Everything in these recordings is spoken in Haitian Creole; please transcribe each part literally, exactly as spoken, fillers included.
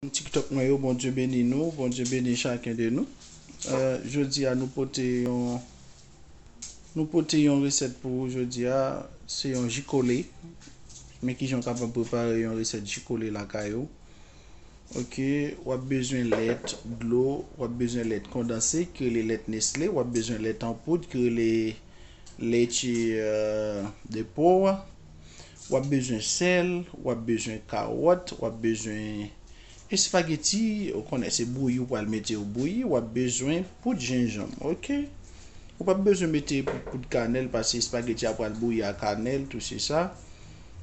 TikTok mwen yo, Bondye beni nou, Bondye beni chaken de nou. Euh, jodi a nou pote yon nou pote yon resèt pou ou jodi a, se yon ji kole. Men kijan w kapab prepare yon resèt ji kole lakay ou. Ok, w ap bezwen lèt, dlo, w ap bezwen lèt kondanse, ki rele lèt Nestlé, w ap bezwen lèt an poud, ki rele leche euh, de po a. W ap bezwen sèl, w ap bezwen kawòt, w ap bezwen espageti, ou konnen se bouyi ou pral mete yo bouyi, w ap bezwen poud jenjanm, ok? Ou p ap bezwen mete poud, poud kanèl, paske espageti a pral bouyi a kanèl, tou se sa.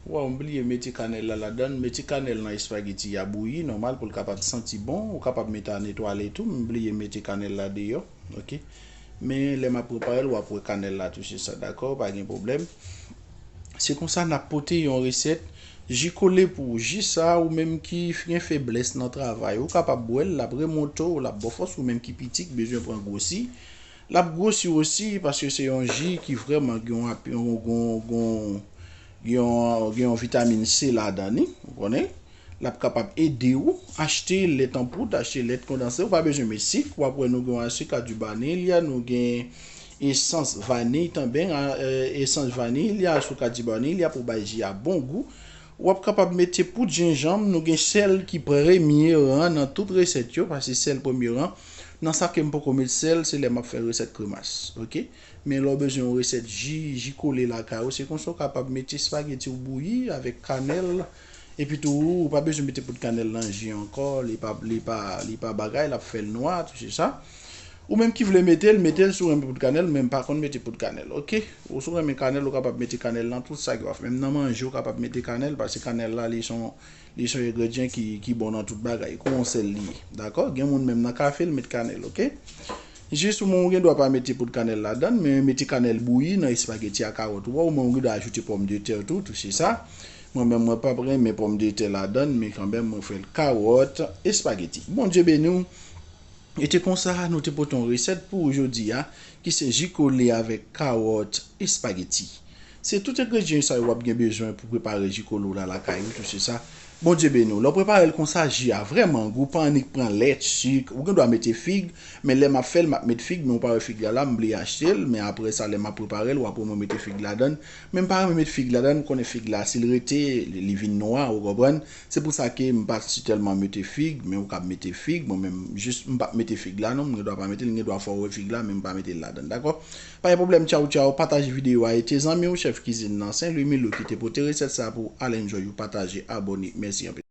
Waw, m bliye mete kanèl la ladan, mete kanèl nan espageti a bouyi, nòmal pou l kapab santi bon, ou kapab mete ann etwale tou, m bliye mete kanèl la deyò, ok? Men lè m ap prepare l, w ap wè kanèl la tou se sa, dakò? Pa gen pwoblèm. Se konsa n ap pote yon resèt ji kole pou ou. Ji sa, ou menm ki gen feblès nan travay, ou kapab bwè l, l ap remonte w, l ap ba w fòs, ou menm ki piti, k bezwen pran gwosi. L ap gwosi w osi, paske se yon ji ki vrèman gen yon ap- yon, yon, yon, yon, gen yon vitamin C ladan li, ou konnen. L ap kapab ede w achte lèt an poud, achte lèt kondanse. Ou pa bezwen met sik. W ap wè nou gen yon sik a di vanilya, nou gen esans vaniy tanben, a, e, esans vanilya, sik a di vanilya pou bay ji a bon gou. W ap kapab mete poud jenjanm, nou gen sèl ki premye ran nan tout resèt yo, paske sèl premye ran. Nan sa ke m poko met sèl, se lè m ap fè resèt kremas, ok? Men lè w bezwen yon resèt ji, ji kole lakay ou, se konsa w kapab mete espageti w bouyi avèk kanèl. Epi tou, ou pa bezwen mete poud kanèl nan ji ankò, li pa, li pa, li pa bagay, l ap fè l nwa, tou se sa. Ou menm ki vle mete l, mete l si w renmen poud kanèl, men m pa konn mete poud kanèl, ok? Ou si w renmen kanèl, ou kapab mete kanèl nan tout sa ke w ap fè. Menm nan manje, ou kapab mete kanèl, paske kanèl la, li se yon, li se yon engredyan ki, ki bon nan tout bagay, kou yon sèl li ye, dakò? Gen moun menm nan kafe, l met kanèl, ok? Jis ou menm ou gen dwa pa mete poud kanèl ladan, men mete kanèl bouyi nan espageti a kawòt ou a, ou menm ou gen dwa ajoute pòmdetè tou, tou se sa. Mwen menm mwen p ap renmen pòmdetè ladan, men kanmenm mwen fè l kawòt, espageti. Bondye beni w. E te konsa, nou te pote yon resèt pou ou jodi a, ki se ji kole avèk kawòt, espageti. Se tout engredyan sa yo w ap gen bezwen pou prepare ji kole w la lakay ou, tou se sa. Bondye beni w. Lè w prepare l konsa, ji a vrèman gou, pa annik pran lèt, sik, ou gen dwa mete fig, men lè m ap fè l, m ap met fig, men ou pa wè fig la la, m bliye achte l, men apre sa, lè m ap prepare l, w ap wè mwen mete fig ladan l. Men m pa renmen met fig ladan l, m konnen fig la, si l rete, li, li vin nwa, ou konprann? Se pou sa ke m pa si tèlman mete fig, men ou kab mete fig, mwen menm, jis m p ap mete fig la non, m gen dwa pa mete l, m gen dwa fè w wè fig la, men m pa mete l ladan l, dakò? Pa gen pwoblèm, tchaw, tchaw, pataje videyo a, e te zanmi w, chèf kizin nan, Sen Lwi Milo ki te pote resèt sa pou w, al enjoy ou, pataje, abòne, mèsi anpil.